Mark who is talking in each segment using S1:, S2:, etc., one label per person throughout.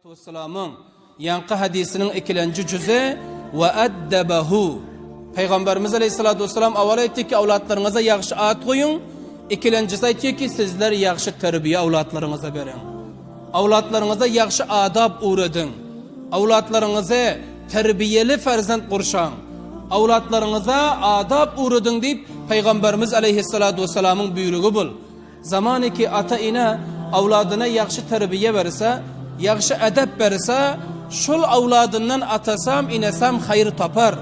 S1: Wessalamyň ýaňky hadysiniň ikilenji jüzi we addabahu. Pygamberimiz aleyhissalatu vesselam awal aýtdy ki, awlatlaryňyza ýagşy at goýuň. Ikilenjisi aýtdy ki, sizler ýagşy terbiýe awlatlaryňyza beriň. Awlatlaryňyza ýagşy adap öwrediň. Awlatlaryňyzy terbiýeli farzand gurşaň. Awlatlaryňyza adap öwrediň diýip Pygamberimiz aleyhissalatu vesselamyň buýrugy bul. Zamany ki ata-ene awladyna ýagşy terbiýe berse, ýagşy edep berse, şol awladyndan atasam, inesem haýyr tapar.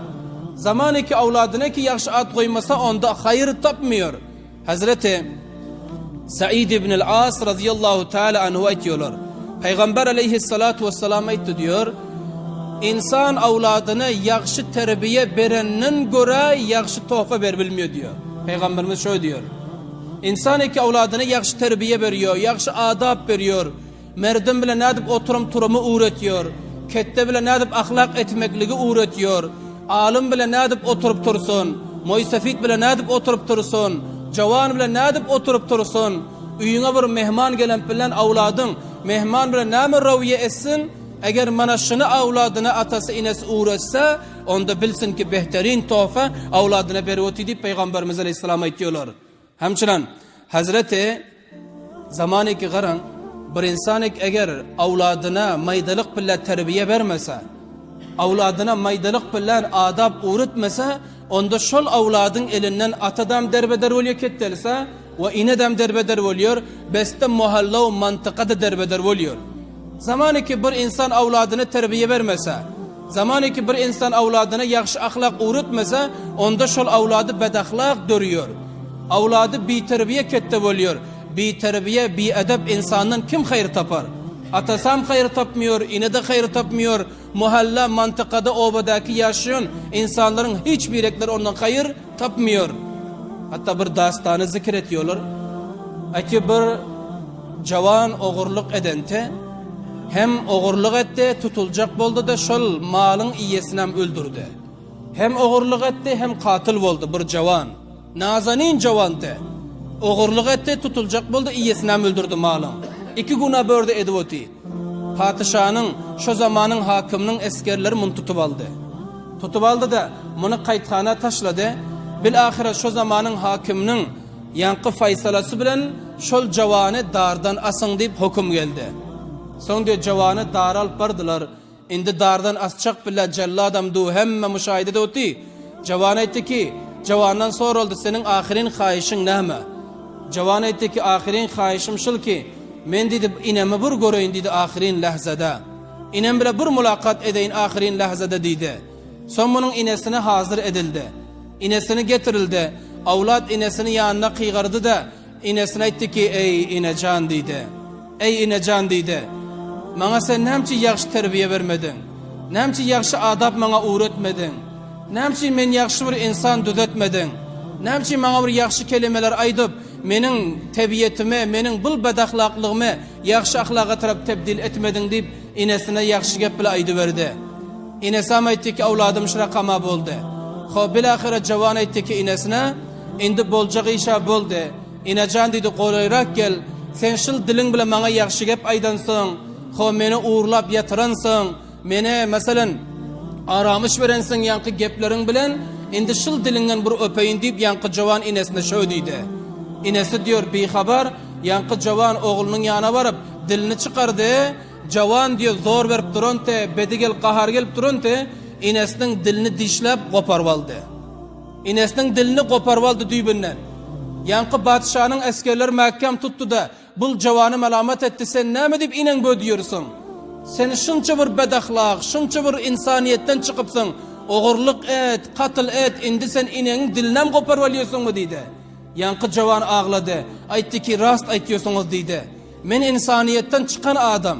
S1: Zamany ki awladyna ki ýagşy at goýmasa, onda haýyr tapmýar. Hezreti Said ibn al-As razyýallahu taala anhu aýtýarlar. Pygamber aleýhissalatu wessalam aýtdy diýär, Insan awladyna ýagşy terbiýe berenden görä ýagşy tohfa berbilmiýär diýär. Pygamberimiz şöý diýär. Ynsan iki awladyna ýagşy terbiýe berýär, ýagşy adap berýär. Merdem bilen nädip oturum-turumy öwretýär. Ketde bilen nädip ahlak etmekligi öwretýär. Alym bilen nädip oturyp-tursun, moýsefit bilen nädip oturyp-tursun, jawan bilen nädip oturyp-tursun, öýüňe bir mehman gelen bilen awladyň mehman bilen näme röwýe etsin, eger mana şuny awladyna atasy-enesi öwretse, Onda bilsin ki behterin tohfa awladyna berip otyr diýip Pygamberimiz aleýhissalam aýtýarlar. Hemçinan Hazreti Zamany ki garaň bir insan eger awladyna maýdalyk bile terbiýe bermese, awladyna maýdalyk bilen adap öwretmese, onda şol awladyň elinden atadam derbeder bolýar ketdelse we inedem derbeder bolýar, besde muhalla we mantykada derbeder bolýar. Zamany ki bir insan awladyna terbiýe bermese, zamany ki bir insan awladyna ýagşy ahlak öwretmese, onda şol awlady bedahlak dörýär. Awlady biterbiýe ketde bolýar. Biterbiýe, biedep insandan kim haýyr tapar? Atasam haýyr tapmýar, ine-de haýyr tapmýar, muhalla, mantykada, obadaky ýaşaýan insanlaryň hiç birekleri ondan haýyr tapmýar. Hatda bir dastany zikir etýärler. Aýtýar bir Jawan ogurlyk edente, hem ogurlyk etdi, tutuljak boldy-da, şol malyň iýesinem öldürdi. Hem ogurlyk etdi, hem katyl boldy bir jawan. Nazanin jawandy. Ogurlyk etdi, tutuljak boldy, iýesinem öldürdi malyň. Iki günä bördi edip oty. Patyşanyň, şo zamanyň hakymynyň esgerleri muny tutup aldy. Tutup aldy-da, muny kaýthana taşlady. Bil-ahyra şo zamanyň hakymynyň Ýaňky faýsalasy bilen şol jawany dardan asyň diýip höküm geldi. Soň diýip jawany dara alyp bardylar. Indi dardan asjak bile jelladam du hemme muşaýyda oty. Jawan aýtdy ki, jawandan soraldy seniň ahyryn haýyşyň näme? Jawan aýtdy ki, ahyryn haýyşym şul ki, men diýdi inemi bir göreýin diýdi ahyryn lähzada. Inem bile bir mulakat edeýin ahyryn lähzada diýdi. Soň munuň inesine hazyr edildi. Inesini getirildi. Awlat inesini ýanyna kygardy-da, inesine aýtdy ki, Eý, inejan diýdi. Eý, inejan diýdi. Maňa sen näme üçin ýagşy terbiýe bermediň? Näme üçin ýagşy adap maňa öwretmediň? Näme üçin meni ýagşy bir insan düzetmediň? Näme üçin maňa bir ýagşy kelimeler aýdyp, meniň tebiýetimi, meniň bul bedahlaklygymy ýagşy ahlaga tarap tebdil etmediň diýip, inesine ýagşy gep bile aýdyberdi. Inesem aýtdy ki, Awladym şurakama boldy. Ho, bilahyra jawan aýtdy ki, inesine, Indi boljak iş-ä boldy. Inejan diýdi, golaýrak gel. Sen şul diliň bilen maňa ýagşy gep aýdansyň. Ho, meni urlap ýatyransyň. Meni, meselen, aramyş berensiň ýaňky gepleriň bilen. Indi şul diliňden bir öpeýin diýip, ýaňky jawan inesine şö diýdi. Inesi diýer, bihabar, ýaňky jawan oglunyň ýanyna baryp, dilini çykardy. Jawan diýe zor berip duran te, bedi gelip gahary gelip duran te, enesiniň dilini dişläp goparyp aldy. Enesiniň dilini goparyp aldy düýbünden. Ýaňky patyşanyň esgerleri mäkäm tutdy-da, bul jawany melamat etdi, sen näme diýip eneň bödüýärsiň? Sen şunça bir bedahlak, şunça bir ynsanyýetden çykypsyň, ogurlyk et, katyl et, indi sen eneňiň dilinem goparyp alýarsyňmy diýdi. Ýaňky jawan aglady, aýtdy ki, rast aýtýarsyňyz diýdi. Men ynsanyýetden çykan adam.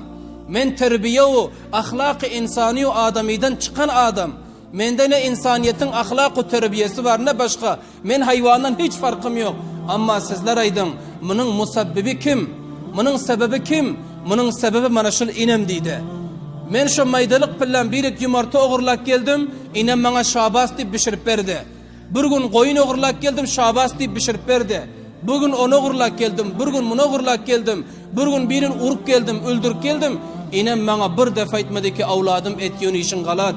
S1: Men terbiýe-u ahlaky ynsany-u adamydan çykan adam. Mende ne ynsanyýetiň ahlak-u terbiýesi bar, ne başga. Men haýwandan hiç farkym ýok. Amma sizler aýdyň, munuň musabbibi kim? Munuň sebebi kim? Munuň sebebi mana şul inem diýdi. Men şo maýdalyk bilen bir-ik ýumurta ogurlap geldim, inem maňa şabas diýip bişirip berdi. Bir gün goýun ogurlap geldim, şabas diýip bişirip berdi. Bu gün ony ogurlap geldim, bir gün muny ogurlap geldim, bir gün birini urup geldim, öldürip geldim. Enem maňa bir defa aýtmady ki, awladym etýän işiň galat.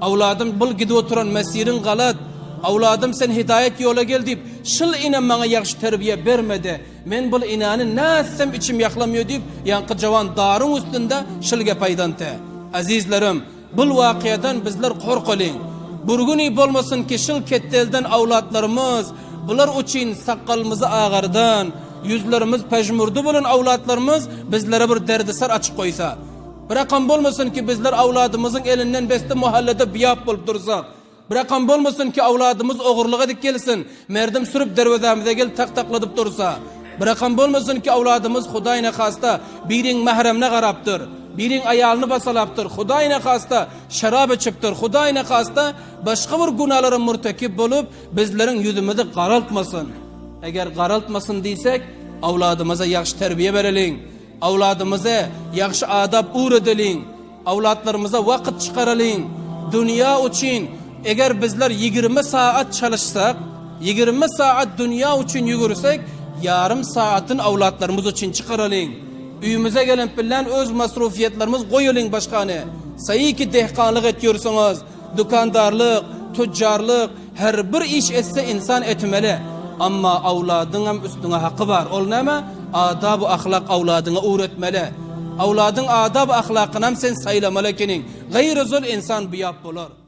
S1: Awladym bul gidip oturan mesiriň galat. Awladym sen hidaýat ýola gel diýip, şul enem maňa ýagşy terbiýe bermedi. Men bul enäni nätsem içim ýaklamýar diýip, ýaňky jawan daryň üstünde şul gep aýdanty. Azizlerim, Bul wakyýadan bizler korkalyň. Bir güni bolmasyn ki şul ketdelden awlatlarymyz, bular uçin sakgalymyzy agardan, ýüzlerimiz pežmurdi bolan awlatlarymyz bizlere bir derdisar açyp goýsa. Birakam bolmasyn ki bizler awladymyzyň elinden beste muhallede biýap bolup dursak. Birakam bolmasyn ki awladymyz ogurlyk edip gelsin, merdim sürüp derwezämize gelip tak-takladyp dursa. Birakam bolmasyn ki awladymyz Hudaý nehasta biriň mähremine garapdyr, biriň aýalyny basalapdyr, Hudaý nehasta şerap içipdir, Hudaý nehasta başga bir günalara murtekip bolup bizleriň ýüzümizi garaltmasyn. Eger garaltmasyn diýsek, awladymyza ýagşy terbiýe bereliň, awladymyza ýagşy adap uwredeliň. Awlatlarymyza wakyt çykaralyň. Dünýä üçin eger bizler 20 sagat çalyşsak, 20 sagat dünýä üçin ýügürsek, ýarym sagatyn awlatlarymyz üçin çykaralyň. Öýümize gelip bilen öz masrufiýetlerimiz goýalyň başgany. Saýy ki dehkanlyk etýörsiňiz, dükandarlyk, tüjjarlyk, her bir iş etse insan etmeli. Amma awladyňam üstüňe haky bar. Ol näme? Adab-u ahlak awladyňa öwretmeli. Awladyň adab-ahlakynam sen saýlamaly ekeniň. Gaýry zol insan biýap bolar.